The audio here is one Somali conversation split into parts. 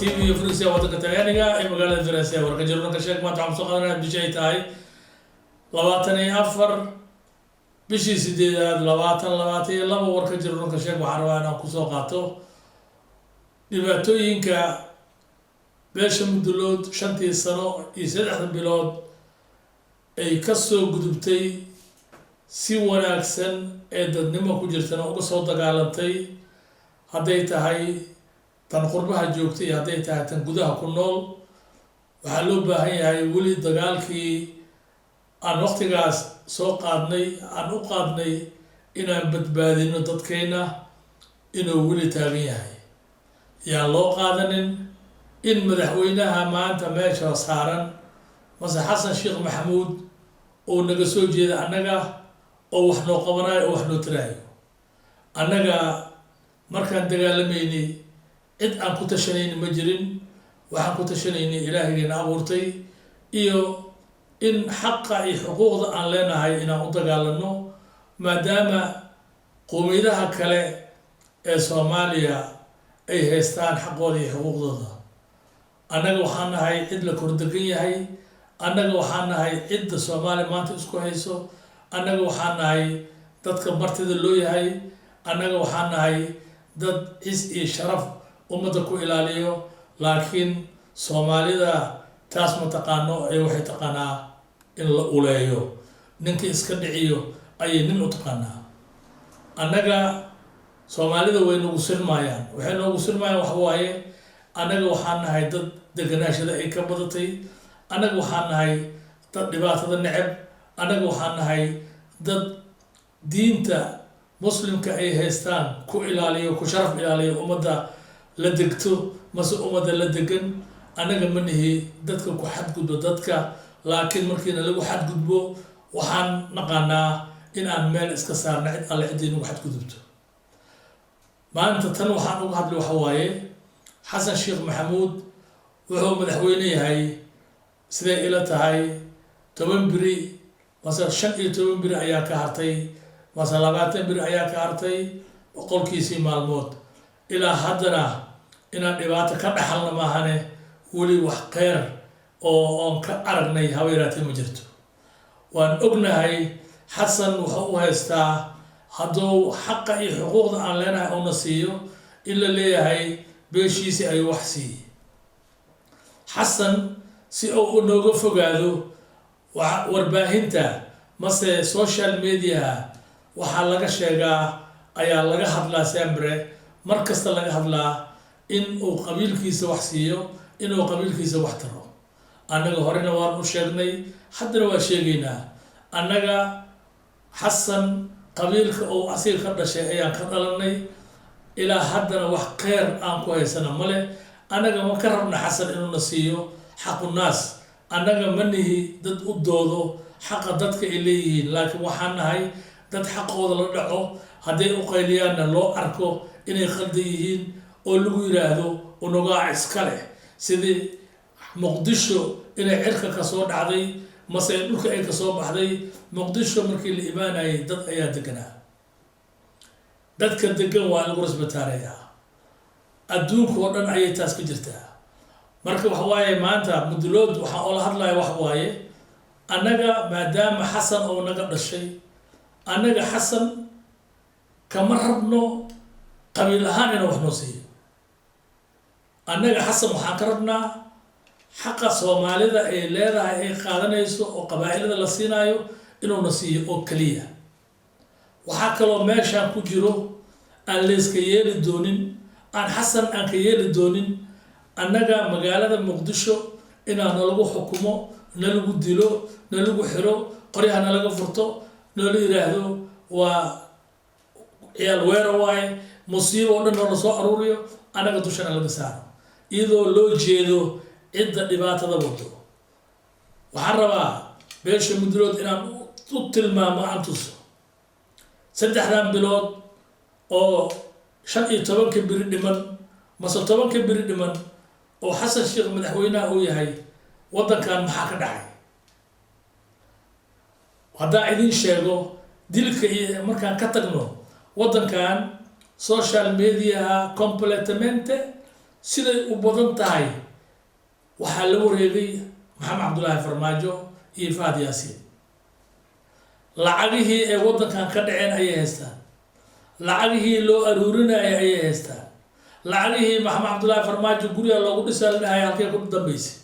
TV Furisia, wadanka Talyaaniga ee magaalada Firenze. Warka jirunka sheeg maanta waxaan soo qaadanaya bishii ay tahay 24 bishii sideedaad 2022. Warka jirunka sheeg waxaan rabaa inaan kusoo qaato dhibaatooyinka beesha Mudulood 5-tii sano iyo 3da bilood ay kasoo gudubtay, si wanaagsan ee dadnimo ku jirtana uga soo dagaalantay, hadday tahay tan qurbaha joogtay iyo hadday tahay tan gudaha ku nool. Waxaa loo baahan yahay weli dagaalkii aan waqtigaas soo qaadnay, aan u qaadnay inaan badbaadino dadkeenna, inuu weli taagan yahay. Yaan loo qaadanin in madaxweynaha maanta meesha saaran, mase Xasan Sheekh Maxamuud, oo naga soo jeeda annaga oo wax noo qabanayo oo wax noo tiraayo. Annaga markaan dagaalamaynay cid aan ku tashanayni ma jirin. Waxaan ku tashanaynay Ilaahaygeena abuurtay iyo in xaqa iyo xuquuqda aan leenahay inaan u dagaalano, maadaama qowmiyadaha kale ee Soomaaliya ay haystaan xaqooda iyo xuquuqdooda. Annaga waxaan nahay cid la kordegan yahay. Annaga waxaan nahay cidda Soomaaliya maanta isku hayso. Annaga waxaan nahay dadka martida loo yahay. Annaga waxaan nahay dad cis iyo sharaf ummadda ku ilaaliyo. Laakiin Soomaalida taas ma taqaano ee waxay taqaanaa in la uleeyo, ninka iska dhiciyo ayay nin u taqaanaa. Annaga Soomaalida way nagu sirmaayaan. Waxay noogu sirmaayaan waxa waaye, annaga waxaan nahay dad deganaashada ay ka badatay. Annaga waxaan nahay dad dhibaatada neceb. Annaga waxaan nahay dad diinta Muslimka ay haystaan ku ilaaliyo, ku sharaf ilaaliyo ummadda la degto mase ummadda la degan. Annaga ma nihi dadka ku xadgudbo dadka, laakiin markiina lagu xadgudbo waxaan naqaanaa in aan meel iska saarna cid alle ciddii nagu xadgudubto. Maanta tan waxaan uga hadlay waxa waaye, Xasan Sheekh Maxamuud wuxuu madaxweyne yahay, siday ila tahay, 10 beri mase 15 beri ayaa ka hartay, mase 20 beri ayaa ka hartay 100-kiisii maalmood. Ilaa haddana inaan dhibaato ka dhaxalna maahane, weli wax kheyr oo oon ka aragnay haba yaraatee ma jirto. Waan ognahay Xasan wuxuu u haystaa hadduu xaqa iyo xuquuqda aan leenahay uuna siiyo in la leeyahay beeshiisii ayuu wax siiyey. Xasan si uu nooga fogaado warbaahinta mase social mediaha waxaa laga sheegaa ayaa laga hadlaa sempre, mar kasta laga hadlaa in uu qabiilkiisa wax siiyo, inuu qabiilkiisa wax taro. Annaga horena waan u sheegnay, haddana waa sheegaynaa. Annaga Xasan qabiilka uu asiga ka dhashay ayaan ka dhalanay. Ilaa haddana wax kheyr aan ku haysana male. Annaga ma ka rabna Xasan inuuna siiyo xaqu naas. Annaga ma nihi dad u doodo xaqa dadka ay leeyihiin, laakiin waxaan nahay dad xaqooda la dhaco, hadday u qayliyaanna loo arko inay khaldan yihiin oo lagu yiraahdo unugaa iska leh, sidii Muqdisho inay cirka kasoo dhacday mase dhulka ay kasoo baxday. Muqdisho markii la imaanayay dad ayaa deganaa. Dadka degan waa in lagu rasbataareeyaa. Adduunka oo dhan ayay taas ka jirtaa. Marka waxa waaye, maanta Mudulood waxaan oola hadlaya waxa waaye, annaga maadaama Xasan oo naga dhashay, annaga Xasan kama rabno qabiil ahaan inuu wax noo siiyo. Annaga Xasan waxaan ka rabnaa xaqa Soomaalida ay leedahay, ay qaadanayso oo qabaa'ilada la siinaayo, inuuna siiyo oo keliya. Waxaa kaloo meeshaan ku jiro aan layska yeeli doonin, aan Xasan aan ka yeeli doonin, annaga magaalada Muqdisho inaa nalagu xukumo, nalagu dilo, nalagu xiro, qoryaha nalaga furto, noola yiraahdo waa ciyaal weera waaye, musiibo oo dhan noola soo aruuriyo, annaga dushana laga saaro iyadoo loo jeedo cidda dhibaatada wado. Waxaan rabaa beesha Mudulood inaan u tilmaamo, aan tuso 3dan bilood oo 15-ka beri dhiman mase 10-ka beri dhiman oo Xasan Sheekh madaxweynaha uu yahay, waddankan maxaa ka dhacay. Haddaan idin sheego dilka iyo markaan ka tagno, waddankan social mediaha completamente Siday u badan tahay waxaa la wareegay Maxamed Cabdullaahi Farmaajo iyo Fahad Yaasiin. Lacagihii ay waddankan ka dhaceen ayay haystaan, lacagihii loo aruurinayay ayay haystaan, lacagihii Maxamed Cabdullaahi Farmaajo guriga loogu dhisaa la dhahaya halkay ku dambeysay?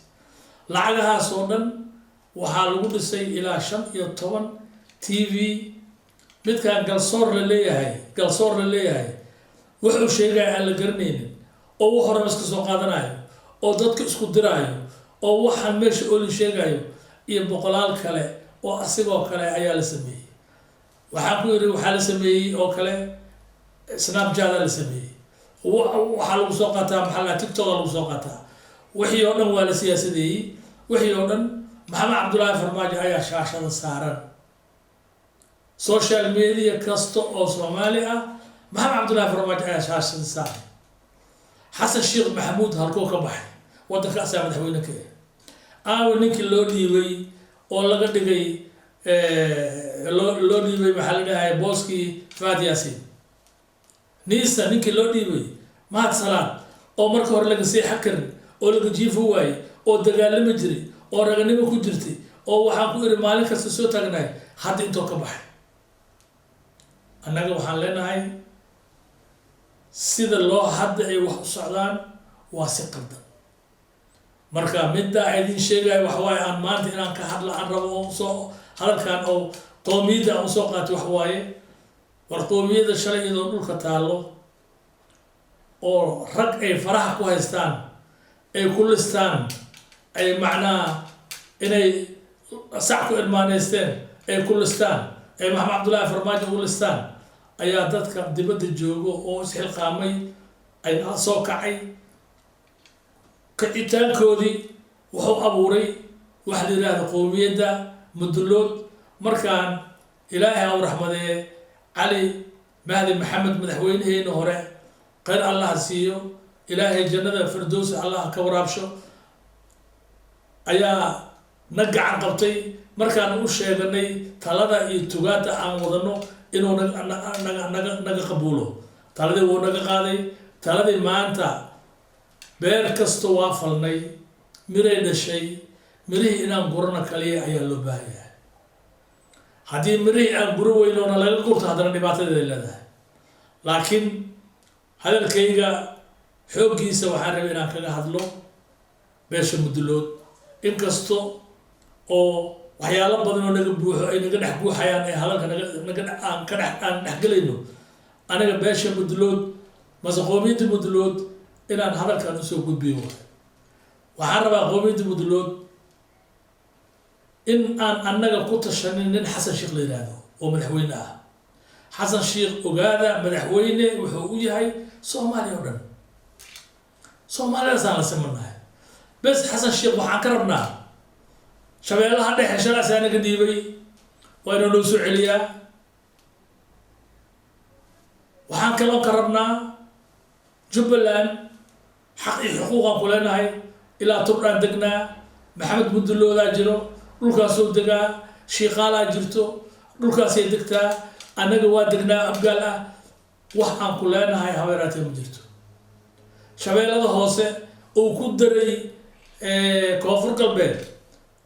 Lacagahaas oo dhan waxaa lagu dhisay ilaa 15 TV. Midkan Galsoor la leeyahay, Galsoor la leeyahay, wuxuu sheegaya aan la garanaynin, oo wax horeba iska soo qaadanayo, oo dadka isku diraayo, oo waxaan meesha oolin sheegayo, iyo boqolaal kale oo asigoo kale ayaa la sameeyey. Waxaan ku yidhi, waxaa la sameeyey oo kale Snapchata la sameeyey, waxaa lagu soo qaataa, maxaa la, TikToka lagu soo qaataa. Wixii oo dhan waa la siyaasadeeyey. Wixii oo dhan Maxamed Cabdullaahi Farmaajo ayaa shaashada saaran. Social media kasta oo Soomaali ah Maxamed Cabdullaahi Farmaajo ayaa shaashada saaran. Xasan Sheekh Maxamuud halkuu ka baxay? Waddanka asaa madaxweyne ka ah. Aawa ninkii loo dhiibay oo laga dhigay, loo dhiibay, maxaa la dhahay, booskii Fahad Yaasiin, Niisa, ninkii loo dhiibay, Mahad Salaad, oo marka hore laga seexan karin oo laga jiifo waayey, oo dagaalami jiray, oo raganimo ku jirtay, oo waxaan ku iri maalin kasta soo taagnahay, hadda intoo ka baxay? Annaga waxaan leenahay, sida loo hadda ay wax u socdaan waa si qaldan. Marka middaa idin sheegayo waxa waaye, aan maanta inaan ka hadla aan rabo oo soo hadalkan oo qoomiyadda aan usoo qaatay, wax waaye, war qoomiyadda shalay iyadoo dhulka taallo oo rag ay faraha ku haystaan, ay ku listaan, ay macnaha inay sac ku irmaaneysteen ay ku listaan, ay Maxamed Cabdullaahi Farmaajo ugu listaan, ayaa dadka dibadda joogo oo isxilqaamay ay soo kacay. Kicitaankoodii wuxuu abuuray waxa la yidhaahdo qowmiyadda Mudulood. Markaan Ilaahay ha u raxmadee Cali Mahdi Maxamed, madaxweynaheena hore, khayr Allah siiyo, Ilaahay jannada firdowsi Allah ka waraabsho, ayaa na gacan qabtay markaan u sheeganay talada iyo tugaada aan wadano inuu naga qabuulo. Taladii wuu naga qaaday. Taladii maanta beer kasta waa falnay, miray dhashay. Mirihii inaan gurano kaliya ayaa loo baahan yahay. Haddii mirihii aan guro weynoona laga gurto, haddana dhibaatadeeday leedahay. Laakiin hadalkayga xooggiisa waxaan rabay inaan kaga hadlo beesha Mudulood, inkasta oo waxyaalo badan oo naga buuxo ay naga dhex buuxayaan ee hadalka naga aan ka dhex aan dhexgelayno. Aniga beesha Mudulood mase qoomiyadda Mudulood inaan hadalkan usoo gudbiyo waay. Waxaan rabaa qoomiyadda Mudulood in aan annaga ku tashanin nin Xasan Sheekh la yidhaahdo oo madaxweyne ah. Xasan Sheekh, ogaada, madaxweyne wuxuu u yahay Soomaaliya o dhan. Soomaalidasaan la simanahay bes. Xasan Sheekh waxaan ka rabnaa Shabeellaha Dhexe shalaasaa naga dhiibay, waa inuu noo soo celiyaa. Waxaan kaloo ka rabnaa Jubbaland, xaq iyo xuquuqaan ku leenahay. Ilaa Turdhaan degnaa, Maxamed Muduloodaa jiro, dhulkaasoo degaa, Shiiqaalaa jirto, dhulkaasay degtaa, annaga waa degnaa Abgaal ah. Wax aan ku leenahay habeeraatee ma jirto. Shabeellada Hoose uu ku daray Koonfur Galbeed,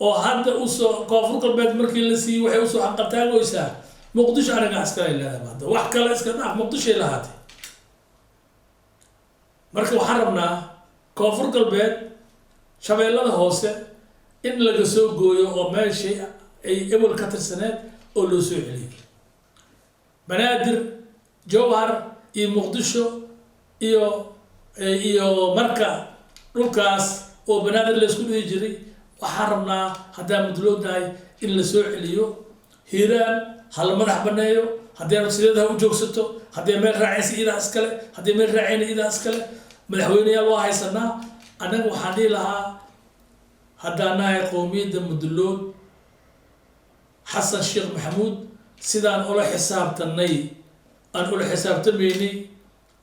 oo hadda usoo Koonfur Galbeed markii la siiyey waxay usoo xanqaltaagoysaa Muqdisho. Aniga askalay leedahay hadda, wax kale iska dhaaf, Muqdishoay lahaatay. Marka waxaan rabnaa Koonfur Galbeed Shabeellada Hoose in laga soo gooyo oo meeshii ay ebel ka tirsaneed oo loo soo celiyo. Banaadir, Jowhar iyo Muqdisho iyo marka dhulkaas oo Banaadir laysku dhihi jiray, waxaan rabnaa haddaan Mudloodnahay in la soo celiyo. Hiiraan ha la madax baneeyo. Haddii sideed ha u joogsato, haddii meel raacaysa idaa iskale, haddii meel raacayna idaa iskale. Madaxweyneyaal waa haysanaa. Annaga waxaan dhihi lahaa, haddaan nahay qowmiyadda Mudulood, Xasan Sheekh Maxamuud sidaan ula xisaabtanay, aan ula xisaabtamaynay,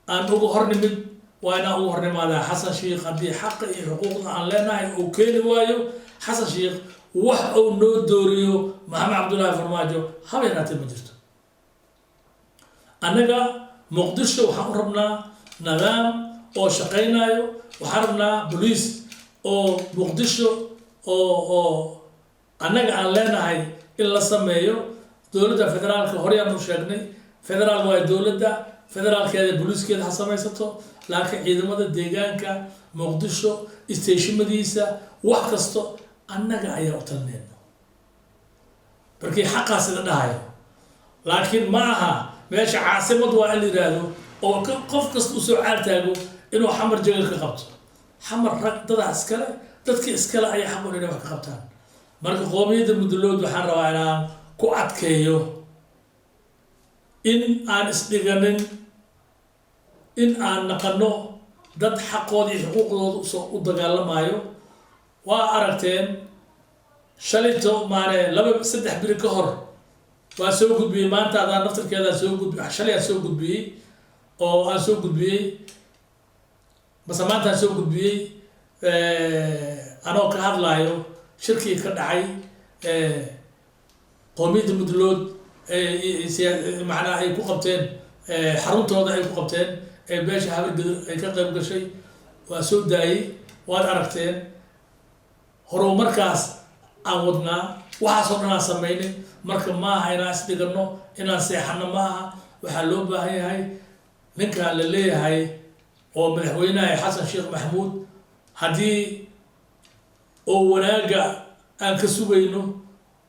aan uga hornimid, waa inaan uga hornimaadaa Xasan Sheekh. Haddii xaqa iyo xuquuqda aan leenahay uu keeni waayo Xasan Sheekh, wax uu noo dooriyo Maxamed Cabdullaahi Farmaajo haba yaraatee ma jirto. Annaga Muqdisho waxaan u rabnaa nidaam oo shaqaynayo. Waxaan rabnaa boliis oo Muqdisho oo annaga aan leenahay in la sameeyo. Dowladda federaalka horeyaan u sheegnay, federaal waayo, dowladda federaalkeeda booliiskeeda ha samaysato, laakiin ciidamada deegaanka Muqdisho, isteeshimadiisa, wax kasto annaga ayaa u talinayno markii xaqaas ila dhahayo. Laakiin ma aha meesha caasimad waa in la yidhaahdo oo qof kasta usoo caal taago inuu Xamar jagal ka qabto. Xamar rag dadaa iskale, dadkii iskale ayaa xaq u inay wax ka qabtaan. Marka qoomiyadda Mudulood waxaan rabaa inaan ku adkeeyo in aan isdhiganin, in aan naqano dad xaqooda iyo xuquuqdooda usoo u dagaalamayo. Waa aragteen shalayto maane 2-3 biri ka hor waa soo gudbiyey. Maanta adaan naftarkeedaan soo gudbi, shalay aan soo gudbiyey oo aan soo gudbiyey, mase maantaan soo gudbiyey, anoo ka hadlaayo shirkii ka dhacay qoomiyadda Mudulood, macnaha ay ku qabteen xaruntooda ay ku qabteen, ee beesha Habargedur ay ka qayb gashay. Waa soo daayey, waad aragteen. Horumarkaas aan wadnaa, waxaasoo dhan aan sameynay. Marka ma aha inaan isdhiganno, inaan seexano ma aha. Waxaa loo baahan yahay ninkan la leeyahay oo madaxweynaha Xasan Sheekh Maxamuud, haddii oo wanaagga aan ka sugayno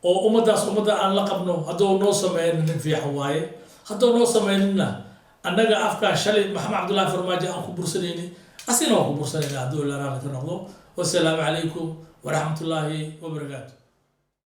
oo ummaddaas ummadda aan la qabno, hadduu noo sameyno nin fiican waaye. Hadduu noo sameynina, annaga afkaa shalay Maxamed Cabdullahi Farmaajo aan ku bursanayni, asigna waan ku bursanayna hadduu ilaa raalli ka noqdo. Wasalaamu calaykum waraxmatullaahi wabarakaatu.